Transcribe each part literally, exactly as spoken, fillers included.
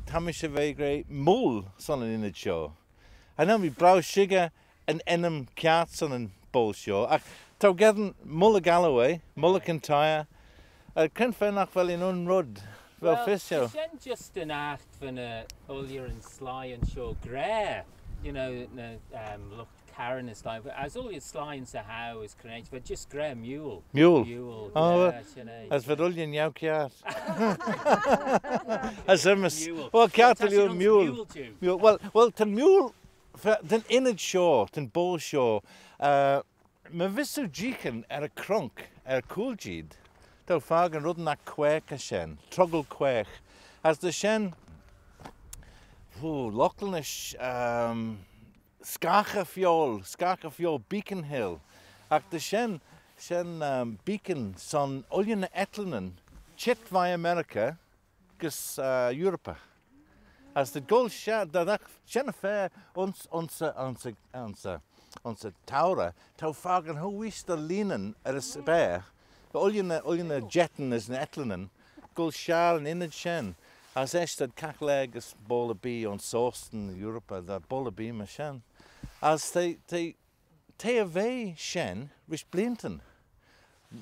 ta mish er ve gra Mull son yn ynnyd shoh. Cha nel mee braew shickyr yn ennym kiart son yn boayl shoh, agh t'ou geddyn Mull y Galloway, Mull y Kintyre, uh, cre'n fa nagh vel eh yn un red, vel fys jeu? Shen just yn aght va ny ooilley yn sleih ayns shoh gra, you know, ny, um, lught carrey as sleih, as ooilley sleih ayns y howe as cre'n fa, just gra mule. Mule? Mule, oh, yeah, well, shen eh. As v'ad ooilley neu kiart. As ymmys. Mule. Well, kiart ooilley mule. Mule, well, well, ta'n mule, fa, ta'n ynnyd shoh, ta'n boayl shoh, uh, my vees oo jeeaghyn er y cronk, er cooyl jeed, t'ou fakin red ennagh quaagh er shen, troggal quaagh. As ta shen, ooh, Locklynnish, um, Skaghey Feayl, Skaghey Feayl, Beacon Hill. Agh ta shen, shen, um, beacon son ooilley ny etlanyn çheet veih America gys, uh, Europe. As t'ad goll sha-, dy, dy, shen y fa ayns, ayns, ayns, ayns, ayns y tourey, t'ou fakin cho wheesh dy lhieenyn er y speyr, ooilley ny, ooilley ny jetyn as ny etlanyn, goll shaghey yn ynnyd shen, as eisht t'ad caghlaa gys boayl erbee ayns Sostyn, Europe, dy boayl erbee myr shen. As t'eh, t'eh, t'eh er ve shen rish bleeantyn.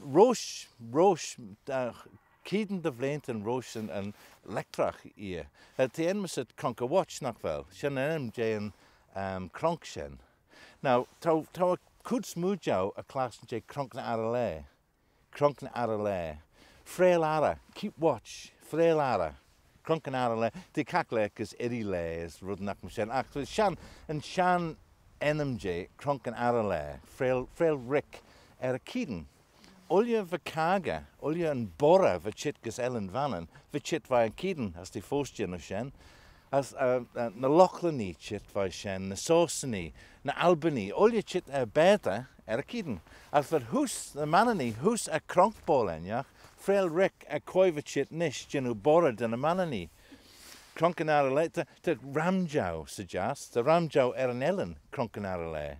Roish, roish, uh, keeadyn dy vleeantyn roish yn, yn lectragh eer. Uh, t'eh enmyssit Cronk y Watch, nagh vel? Shen yn ennym jeh'n, um, cronk shen. Now, t'ou, t'ou er cooid smoo jeu er clashtyn jeh Cronk ny Arrylaa. Cronk ny Arrylaa. Freayll arrey, keep watch, freayll arrey. Cronk ny Arrylaa, t'eh caghlaa gys irree laa as red ennagh myr shen. Agh ta shen, yn shenn ennym jeh, Cronk ny Arrylaa, freayll, freayll rick er y keeadyn. Ooilley va caggey, ooilley yn boirey va çheet gys Ellan Vannin, va çheet veih yn keeadyn, as t'eh foast jannoo shen. As, uh, uh, ny Locklynee çheet veih shen, ny Sostynee, ny Albinee, ooilley çheet er baatey er y keeadyn. As v'ad heose, ny Manninee, heose er cronk boayl ennagh, freayll rick er quoi va çheet nish jannoo boirey da ny Manninee. Cronk ny Arrylaa, ta, ta ram jeu 'sy jiass, ta ram jeu er yn ellan Cronk ny Arrylaa.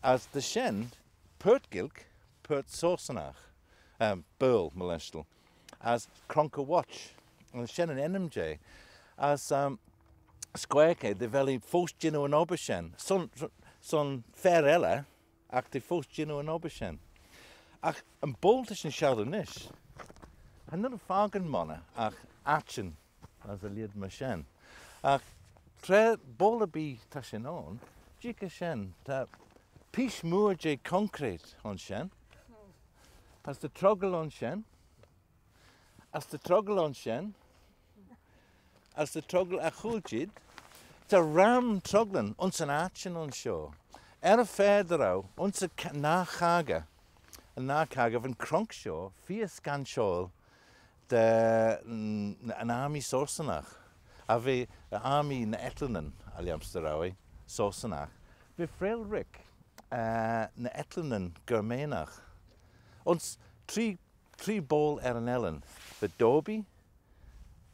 As ta shen, Purt Ghailck, Purt Sostynagh, um, Baarle, my leshtal, as Cronk y Watch, as shen yn ennym jeh. As, um, s'quaagh eh, dy vel eh foast jannoo yn obbyr shen. Son, son fer elley, agh t'eh foast jannoo yn obbyr shen. Agh yn boayl ta shin shassoo nish, cha nel eh fakin monney agh aittin as y lheid myr shen. Agh tra boayl erbee ta shin ayn, jeeagh shen, ta peesh mooar jeh concrete ayns shen, as ta troggal ayns shen, as ta troggal ayns shen, as ta troggal er cooyl jeed, ta ram troggalyn ayns yn aittin ayns shoh. Er y fa dy row, ayns y ca-, yn nah chaggey, yn nah chaggey, va'n cronk shoh feer scanshoil da, mm, yn army Sostynagh, as v'eh yn army ny etlanyn, er lhiam's dy row eh, Sostynagh. V'eh freayll rick, eh, ny etlanyn Germaanagh. Ayns tree, tree boayl er yn ellan, va Derby,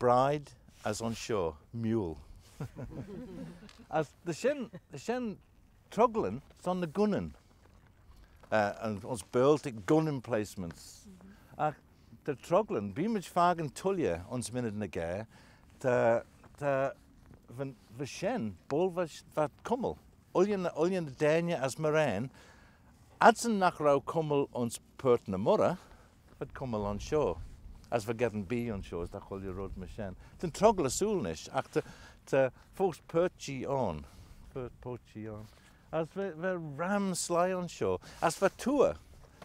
Bride, as ayns shoh, Mule. As ta shen, ta shen troggalyn son ny gunnyn. Eh, yn, ayns Baarle ta gun emplacements. Agh ta troggalyn, bee mayd fakin tooilley ayns minnid ny ghaa, ta, ta, va, va shen, boayl va, va cummal. Ooilley ny, ooilley ny deiney as mooarane, adsyn nagh row cummal ayns Purt ny Moirrey, v'ad cummal ayns shoh. As va geddyn bee ayns shoh, as dy chooilley red myr shen. Ta'n troggal ersooyl nish, agh ta, ta foast purt jee ayn. Purt, purt jee ayn. As va, va ram sleih ayns shoh. As va toor.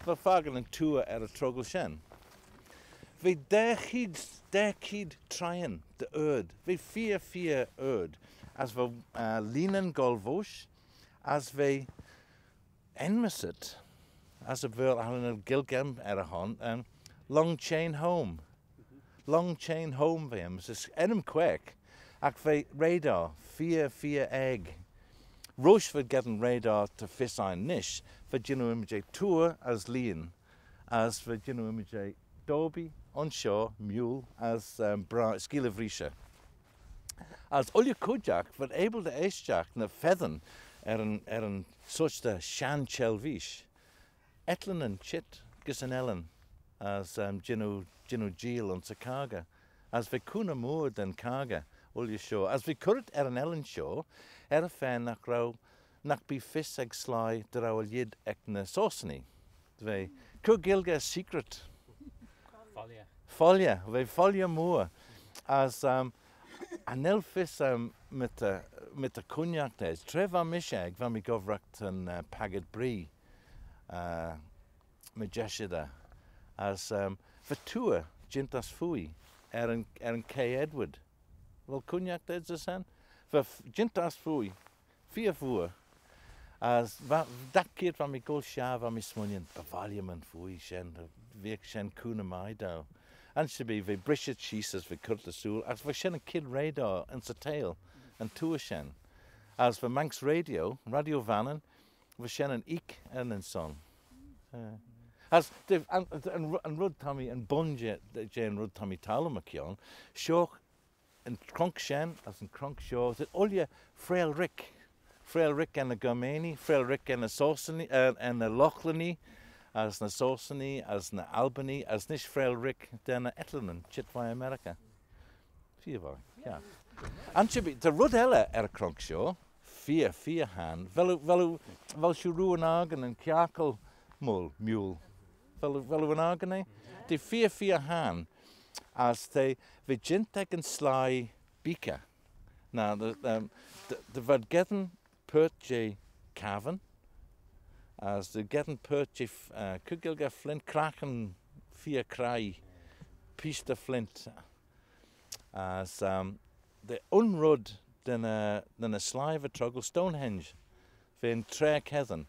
Va fakin yn toor er y troggal shen. V'eh daa cheead, daa cheead traaghyn dy ard. V'eh feer, feer ard. As va, eh, lhieenyn goll voish. As v'eh enmyssit, as y Vaarle, cha nel Gaelg aym er y hon, um, Long Chain Home. Long Chain Home v'eh enmyssit, ennym quaagh, agh v'eh radar feer, feer aeg. Roish v'ad geddyn radar ta fys ain nish, v'ad jannoo ymmyd jeh toor as lhieen, as v'ad jannoo ymmyd jeh Derby, ayns shoh, Mule, as, um, Bri-, Skeeyll y Vreeshey. As ooilley cooidjagh, v'ad abyl dy eaishtagh ny feddyn er yn, er yn sorçh dy shenn çhellveeish. Etlanyn çheet gys yn ellan, as, um, jannoo, jannoo jeeyl ayns y chaggey. As v'eh cooney mooar da'n chaggey, Ooilley shoh. As v'eh currit er yn ellan shoh, er y fa nagh row, nagh bee fys ec sleih dy row e lheid ec ny Sostnee. V'eh cur Gaelgey secret. Folley. Folley, v'eh folley mooar. As, um, cha nel fys, um, my ta, my ta cooinaghtyn ayd. Tra va mish aeg, va mee gobbraghey yn, uh, paggad bree, uh, my jeshaghey. As, um, va tour jeant ass fuee er yn, er yn Quai Edward. Vel cooinaghtyn ayd ayns shen? Va f-, jeant ass fuee, feer vooar. As va, dagh keayrt va mee goll shaghey, va mee smooinaghtyn, by volley ma'n fuee shen, veagh shen cooney mie daue. Ansherbee, v'eh brishet sheese as v'eh currit ersooyl, as va shen yn chied rea daue ayns y theihll, yn tour shen. As va Manx Radio, Radio Vannin, va shen yn oik er nyn son. Eh. As, dy, yn, yn, yn red ta mee, yn bun jeh, jeh yn red ta mee taggloo mychione, shoh yn cronk shen, as yn cronk shoh, t'ad ooilley freayll rick. Freayll rick er ny Germanee, freayll rick er ny Sostnee, er, er ny Lochlanee, as ny Sostnee, as ny Albinee, as nish freayll rick er ny Etlinyn, çheet veih America. Feer vie, yeah. Ansherbee, ta red elley er y cronk shoh, feer, feer hayrn. Vel oo, vel oo, vel shiu rieau yn argane yn kiarkyl mule, mule? Vel, vel oo yn argane? T'eh feer, feer hayrn. As t'eh, v'eh jeant ec yn sleih beaker. Now, the, um, the, the v'ad geddyn paart jeh cabin, as the geddyn paart jeh f-, uh, cur Gaelgey flint, crackan feer craie, peesh dy flint. As, um, the un red da ny, da ny sleih va troggal, Stonehenge, v'eh'n traa cheddin.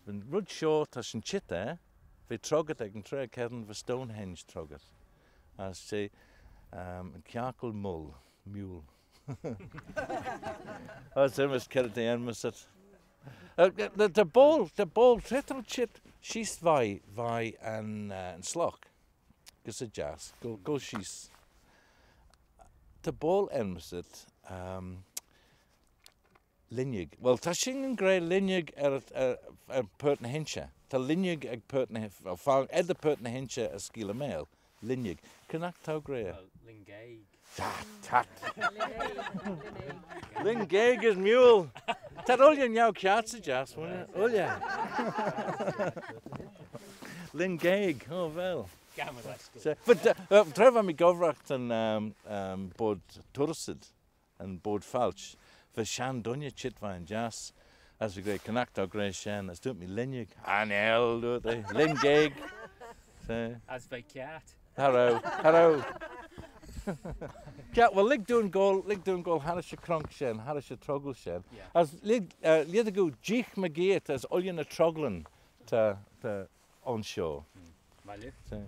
Va'n red shoh ta shin çheet er, v'eh troggyt ec yn traa cheddin, va Stonehenge troggyt. As she, um, yn kiarkyl mule, mule. As ymmys kerrey t'eh enmyssit. Uh, the, the boayl, the boayl, tra t'ou çheet sheese veih, veih yn, uh, yn slogh gys y jiass, goll, goll sheese. Ta boayl enmyssit, um, linnag. Well, ta shin gra linnag er, er, er paart ny h-inshey. Ta linnag ec paart ny h-, well, eddyr paart ny h-inshey as Skeeylar Maayl. Linnag. Cre'n aght t'ou gra? Well, lingaig. Tat, tat. Lingaig is mule. T'ad ooilley niau kiart 'sy jiass, ooilley. Ooilley. Lingaig, oh well. Gammon. So, but, uh, uh, tra va mee gobbraghey yn, um, um, Boayrd Turrysyn, yn Boayrd Phalch, va shenn dooinney çheet veih'n jiass, as v'eh gra, "Cre'n aght t'ou gra shen?" As dooyrt mee, "Linnag." "Cha nel," dooyrt eh, "lingaig." So, as v'eh kiart. Cha row, cha row. Kiart, well, lhig dooin goll, lhig dooin goll harrish y cronk shen, harrish y troggal shen. Yeah. As lhig, uh, lhig dooin goll jeeagh mygeayrt as ooilley ny troggalyn ta, ta ayns shoh. Mm. My life. So,